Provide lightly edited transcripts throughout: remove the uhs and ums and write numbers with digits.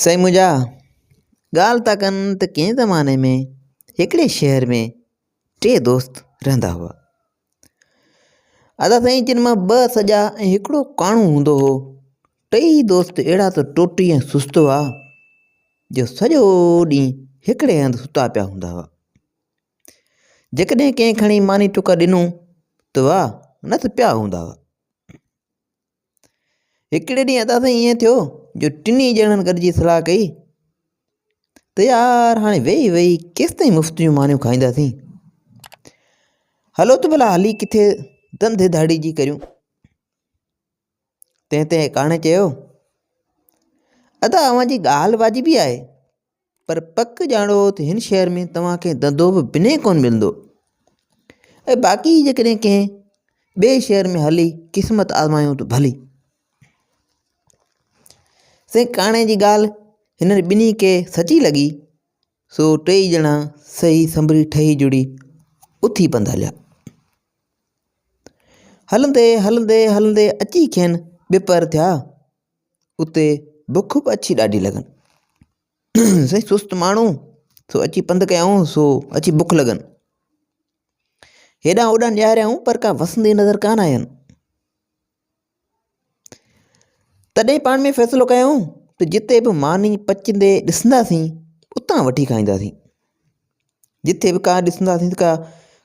سائين منهنجا، ڳالهه ٿا ڪن ته ڪنهن زماني ۾ هڪڙي شهر ۾ ٽي دوست رهندا هئا. ادا سائين جن مان ٻه سڄا ۽ هڪڙو ڪاڻو هوندو هو. ٽئي دوست اهڙا ته ٽوٽي ۽ سست هئا جو سڄو ڏينهن هڪڙي هنڌ ستا پيا هوندا هئا. جيڪڏهن ڪنهن کڻي ماني ٽڪر ڏنو ته واهه نه ته پيا هوندا هئا. هڪڙي ڏينهن ادا سائين ائين ٿيو جو ٽنهي ڄڻن گڏجي صلاح ڪئي ته يار هاڻي ويهي ويهي ڪيستائين مفت جون مانيون کائينداسين هلو ته ڀلا هلي ڪٿي ڌنڌي ڌاڙي جي ڪريون تنهن تي ڪاڻي چيو ادا اوهان جي ڳالهه واجبي آهي پر پڪ ڄاڻو ته هن شهر ۾ توهان کي ڌنڌو به بنهه ڪونه ملندو ۽ باقي جيڪڏهن ڪنهن ٻئي شهر ۾ هلي قسمت آزمايون ته ڀلي. سائين ڪاڻي جي ڳالهه هنن ٻنهي کي سچي لڳي سو ٽيئي ڄڻا سهي سنڀري ٺهي جڙي اٿي پنڌ هليا. هلندي هلندي هلندي اچي کين ٻپهر ٿيا. اتي بک به اچي ڏاڍي لڳن. سائين سست ماڻهو سو اچي پنڌ ڪيائون سو اچي بک لڳن. هيڏانهن هوڏانهن نهاريائون پر ڪا وسندي نظر ڪانه آين. تڏهن پاڻ ۾ فيصلو ڪيائون ته جتي به ماني پچندي ڏسنداسين اتان وٺي کائينداسين. جتي به ڪا ڏسنداسين ته ڪا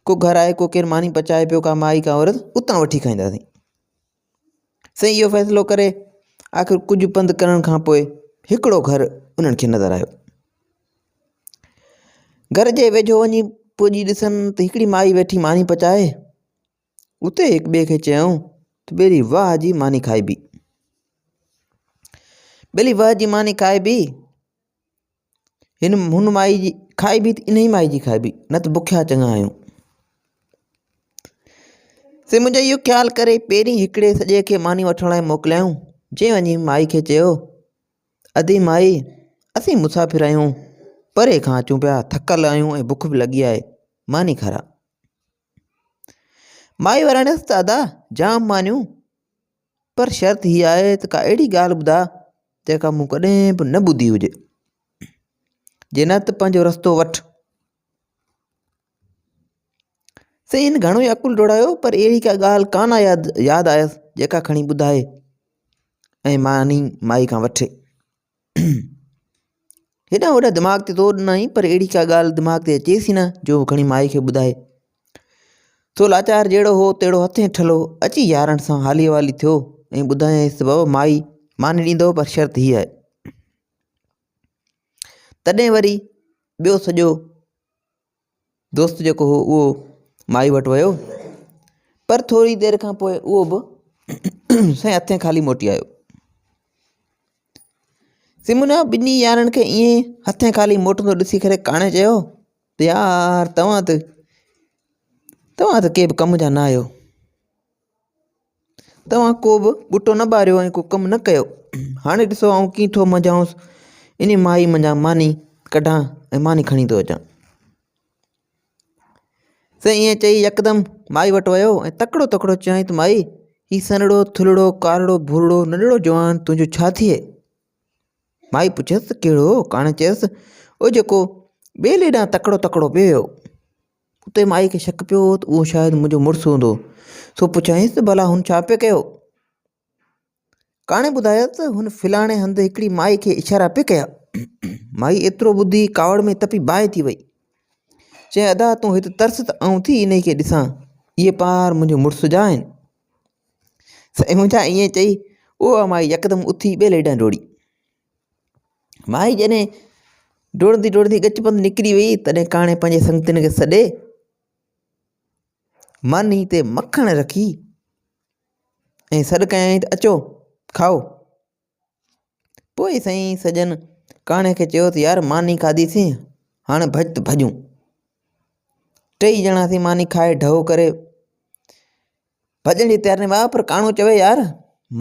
ڪو گهر آهي ڪو ڪير ماني پچائي پيو ڪا مائي ڪا عورت اتان وٺي کائينداسين. سائين اهو فيصلو ڪري آخر ڪجهه پنڌ ڪرڻ کان پوء هڪڙو گهر انهن کي نظر آيو. گهر جي ويجهو وڃي پڄي ڏسن ته هڪڙي مائي ويٺي ماني پچائي. اتي هڪ ٻئي کي چيائون ته ٻيلي واهه جي ماني کائبي. ٻيلي واهه جي ماني کائبي. هن هن مائي جي کائبي ته انهي مائي جي کائبي نه ته بکيا چڱا آهيون. سي منهنجو اهو خيال ڪري پهرين هڪڙي سڄي کي ماني وٺڻ لاء موڪليائون جنهن وڃي مائي کي چيو ادي مائي اسين مسافر آهيون پري کان اچون پيا ٿڪل آهيون ۽ بک به لڳي آهي ماني کاراء. مائي وراڻيس ته ادا جام مانيون پر شرط هي آهي ته ڪا اهڙي ڳالهه ٻڌاء جيڪا مون ڪڏهن به نه ٻڌي هجي. جي نه ته پنهنجو رستو وٺ. سائين هن گهڻو ئي عقل ڊوڙايو پر اهڙي ڪا ڳالهه ڪانه ياد ياد آيس جيڪا کڻي ٻڌائي ۽ ماني مائي کان وٺي. هيڏانهن هوڏانهن دماغ تي زور ڏنائين پر اهڙي ڪا ڳالهه دماغ تي اچيس ئي نه جو کڻي مائي کي ٻڌائي. سو لاچار جهڙو هو تهڙو هٿين ٺلهو اچي يارن سان حالي حوالي ٿيو ۽ ٻڌايائينس ته بابا مائي ماني ڏيندو پر شرط هي آهي. تڏهن وري ٻيو سڄو دوست جيڪو هو اهو مائي وٽ ويو پر ٿوري دير کان پوء اهو به سائين هٿين خالي موٽي آيو. سمنا ٻنهي يارن کي ائين هٿين خالي موٽندو ڏسي ڪري ڪاڻي چيو ته يار توهان ته توهان ته ڪي به ڪم جا نه آهيو. توهان ڪو به ٻوٽو نه ٻاريو ۽ ڪو ڪم نه ڪيو. هاڻي ڏسو آئون ڪيئن ٿو منجهائونس انهي مائي منجهان ماني ڪڍان ۽ ماني کڻي ٿو اچان. سائين ائين چئي يڪدم مائي وٽ ويو ۽ تڪڙو تڪڙو چيائين ته مائي هي سنهڙو ٿلهڙو ڪارڙو ڀورڙو ننڍڙو جوان تنهنجو ڇا ٿئي؟ مائي پڇيس ته ڪهڙو؟ ڪاڻي چيس او جيڪو ٻيلي ڏانهن تڪڙو تڪڙو پيو ويو. اتي مائي کي شڪ پيو ته اهو شايد منهنجو مڙس هوندو، سو پڇيائينس ته ڀلا هن ڇا پئي ڪيو؟ ڪاڻي ٻڌايو ته هن فلاڻي هنڌ هڪڙي مائي کي اشارا پئي ڪيا. مائي ايترو ٻڌي ڪاوڙ ۾ تپي باهه ٿي وئي. چيائين ادا تون هت ترس ته آئون ٿي انهي کي ڏسان، اهي پار منهنجو مڙس جا آهن. سائين منهنجا ائين چئي اها مائي يڪدم اٿي ٻيلي ڏانهن ڊوڙي. مائي جڏهن ڊوڙندي ڊوڙندي ڳچ پنڌ نڪري وئي تڏهن ڪاڻي پنهنجي سنگتين کي سڏي ماني تي مکڻ رکي ۽ سڏ ڪيائين ته اچو کائو پوء سائين سڄن ڪاڻي کي چيو ته يار ماني کاڌيسين هاڻي ڀڄ ته ڀڄون ٽئي ڄڻا سين ماني کائي ڍؤ ڪري ڀڄڻ جي تياري ۾ آ پر ڪاڻو چوي يار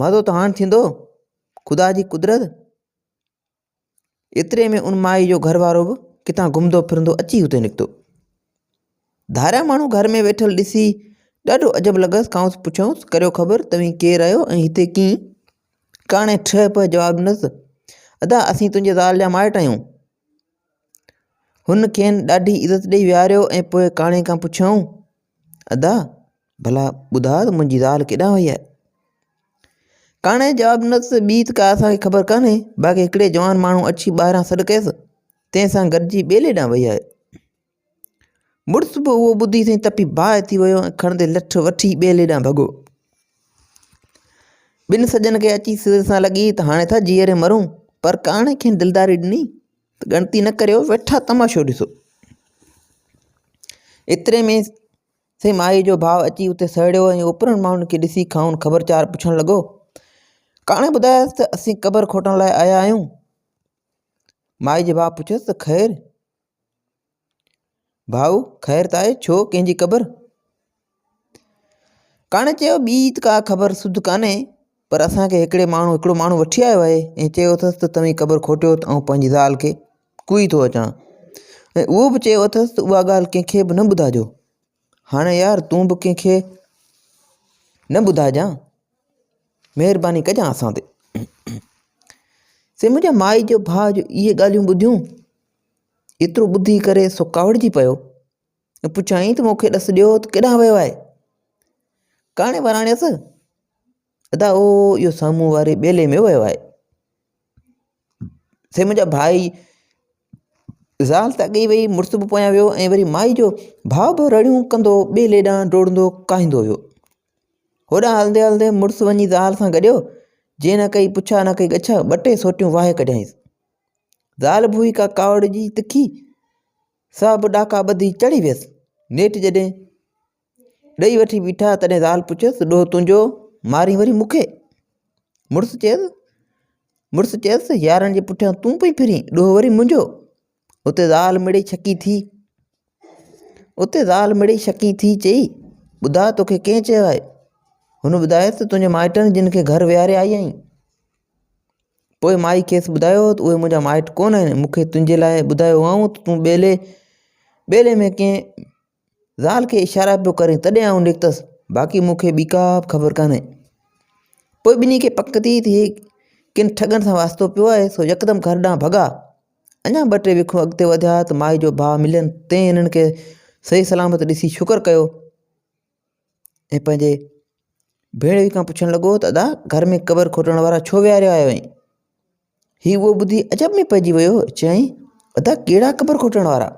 مزو ته هاڻ ٿيندو خدا جي قدرت! ايتري ۾ ان مائي جو گهر وارو به ڪٿان گهمندو ڦرندو اچي اتي نڪتو. ڌاريا ماڻهو گهر ۾ ويٺل ڏسي ڏاڍو عجب لڳس، کانئس پڇيائونس، ڪريو خبر توهين ڪير آهيو ۽ هتي ڪيئن؟ ڪاڻي ٺهه پهه جواب ڏنس، ادا اسين تنهنجي زال جا مائٽ آهيون. هن کين ڏاڍي عزت ڏئي ويهاريو ۽ پوء ڪاڻي کان پڇيائون، ادا ڀلا ٻڌاء ته منهنجي زال ڪيڏانهن وئي آهي؟ ڪاڻي جواب ڏنس ته ٻي ته ڪا اسان کي خبر ڪانهي، باقي هڪڙي جوان ماڻهو اچي ٻاهران سڏ ڪيس، تنهن سان گڏجي ٻيلي ڏانهن وئي آهي. مڙس به اهو ٻڌي سائين تپي باهه ٿي ويو ۽ کڻندي لٺ وٺي ٻيلي ڏانهن ڀڳو. ٻن سڄن کي اچي سر سان لڳي ته هاڻي ٿا جيئري مرون، پر ڪاڻي کين دلداري ڏني ته ڳڻتي نه ڪريو، ويٺا تماشو ڏسو. ايتري ۾ سائين مائي جو ڀاء اچي اتي سهڙيو ۽ اوپرن ماڻهن کي ڏسي کانئن خبر چار پڇڻ لڳو. ڪاڻي ٻڌايس ته اسين قبر کوٽڻ لاء آيا آهيون. مائي جي ڀاء پڇيس ته خير؟ ڀائو خير ته آهي ڇو ڪنهن جي قبر؟ ڪاڻي چيو ٻي ته ڪا خبر سڌ ڪانهي پر اسان کي هڪڙي ماڻهو هڪڙو ماڻهو وٺي آيو آهي ۽ چيو اٿس ته توهين قبر کوٽيو ته آئون پنهنجي زال کي ڪوئي ٿو اچان ۽ اهو به چيو اٿس ته اها ڳالهه ڪنهن کي به نه ٻڌائجو هاڻي يار تون به ڪنهن کي نه ٻڌائجان مهرباني ڪجان اسان تي سي منهنجا مائي جو ڀاء جو اهي ڳالهيون ٻڌيون ايترو ٻڌي ڪري سو ڪاوڙجي پيو ۽ پڇيائين ته مون کي ڏس ڏيو ته ڪيڏانهن ويو آهي؟ ڪاڻي وراڻيس، ادا او اهو سامهون واري ٻيلي ۾ ويو آهي. سي منهنجا ڀائي زال ته اڳي ئي وئي مڙس به پويان ويو ۽ وري مائي جو ڀاء به رڙيون ڪندو ٻيلي ڏانهن ڊوڙندو ڪاهيندو ويو. هوڏانهن هلندي هلندي مڙس وڃي زال سان گڏيو، جنهن نه ڪئي پڇا نه ڪئي ڳڇا، ٻه ٽي سوٽيون واهي ڪڍيائينس. زال به هئي ڪا ڪاوڙ جي تکي، سا به ڏاڪا ٻڌي چڙهي ويس. نيٺ جڏهن ڏئي وٺي بيٺا، تڏهن زال پڇيس، ڏوهه تنهنجو، مارين وري مون کي؟ مڙس چيس، مڙس چيس، يارن جي پٺيان تون پئي ڦرين، ڏوهه وري منهنجو؟ اتي زال مڙئي ڇڪي ٿي، اتي زال مڙئي شڪي ٿي چئي، ٻڌاء توکي ڪنهن چيو آهي؟ هن ٻڌايس ته تنهنجي مائٽن جن کي گهر ويهاري آئي آهين. پوء مائي کيس ٻڌايو ته اهي منهنجا مائٽ ڪونه آهن، مون کي تنهنجي لاء ٻڌايو هئائون ته تون ٻيلي ٻيلي ۾ ڪنهن زال کي اشارا پيو ڪرين تڏهن آئون نڪتس، باقي مون کي ٻي ڪا به خبر ڪانهي. پوء ٻنهي کي پڪ ٿي ته هي ڪن ٺڳن سان واسطو پيو آهي، سو يڪدم گهر ڏانهن ڀڳا. اڃا ٻه ٽي وکون اڳتي وڌيا ته مائي جو ڀاء ملين، تنهن هنن کي صحيح سلامت ڏسي شڪر ڪيو. ۽ پنهنجي ڀيڻوي کان پڇڻ لڳو ته ادا گهر ۾ قبر کوٽڻ وارا ڇو ويهاريا آيو آهين؟ هي اهو ٻڌي عجب ۾ پئجي ويو چيائين ادا ڪهڙا قبر کوٽڻ وارا؟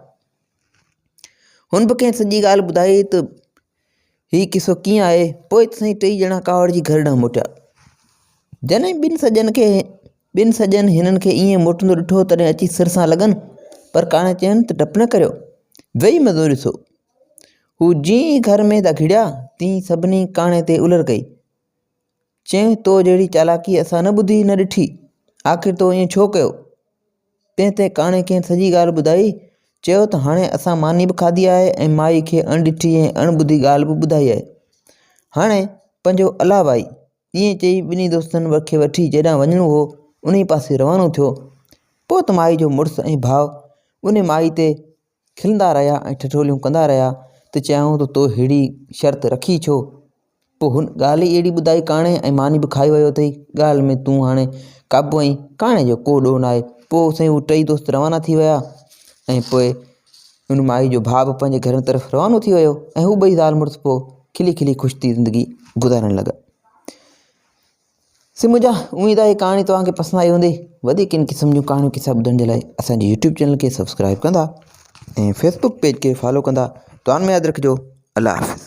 هن به ڪنهن سڄي ڳالهه ٻڌائي ته هي قصو ڪيئن آهي پوء ته سائين ٽئي ڄڻا ڪاوڙجي گهر ڏانهن موٽيا جڏهن ٻن سڄن کي ٻن سڄن هنن کي ائين موٽندو ڏٺو تڏهن اچي سر سان لڳن پر ڪاڻي چين ته ڊپ نه ڪريو ويهي مزو ڏسو هو جيئن ئي گهر ۾ ٿا گهڙيا، تيئن سڀني ڪاڻي تي الر ڪئي. چيائين، تو جهڙي چالاڪي اسان نه ٻڌي نه ڏٺي، آخر تو ائين ڇو ڪيو؟ تنهن تي ڪاڻي کين سڄي ڳالهه ٻڌائي، چيو ته هاڻي اسان ماني به کاڌي آهي ۽ مائي کي اڻ ڏٺي ۽ اڻ ٻڌي ڳالهه به ٻڌائي آهي. هاڻي پنهنجو الله وائي. ائين چئي ٻنهي دوستن کي وٺي جيڏانهن وڃڻو هو، انهي پاسي روانو ٿيو. پوء ته مائي جو مڙس ۽ ڀاء انهي مائي تي کلندا رهيا ۽ ٺٺوليون ڪندا رهيا ته چيائون ته تو ههڙي شرط رکي ڇو؟ پوء هن ڳالهه ئي اهڙي ٻڌائي ڪاڻي ۽ ماني به کائي ويو اٿئي، ڳالهه ۾ تون هاڻي قابو آهين، ڪاڻي جو ڪو ڏوهه ناهي. پوء سائين هو ٽئي دوست روانا ٿي ويا ۽ پوء ان مائي جو ڀاء به پنهنجي گهر طرف روانو ٿي ويو ۽ هو ٻئي زال مڙس پوء کلي کلي خوش ٿي زندگي گذارڻ لڳا. سي منهنجا اميد آهي ڪهاڻي توهان کي پسند آئي هوندي وڌيڪ ان قسم جون ڪهاڻيون قصا ٻڌڻ جي لاء اسان جي يوٽيوب چينل کي سبسڪرائب ڪندا ۽ فيسبوڪ پيج کي فالو ڪندا دعائن ۾ ياد رکجو الله حافظ.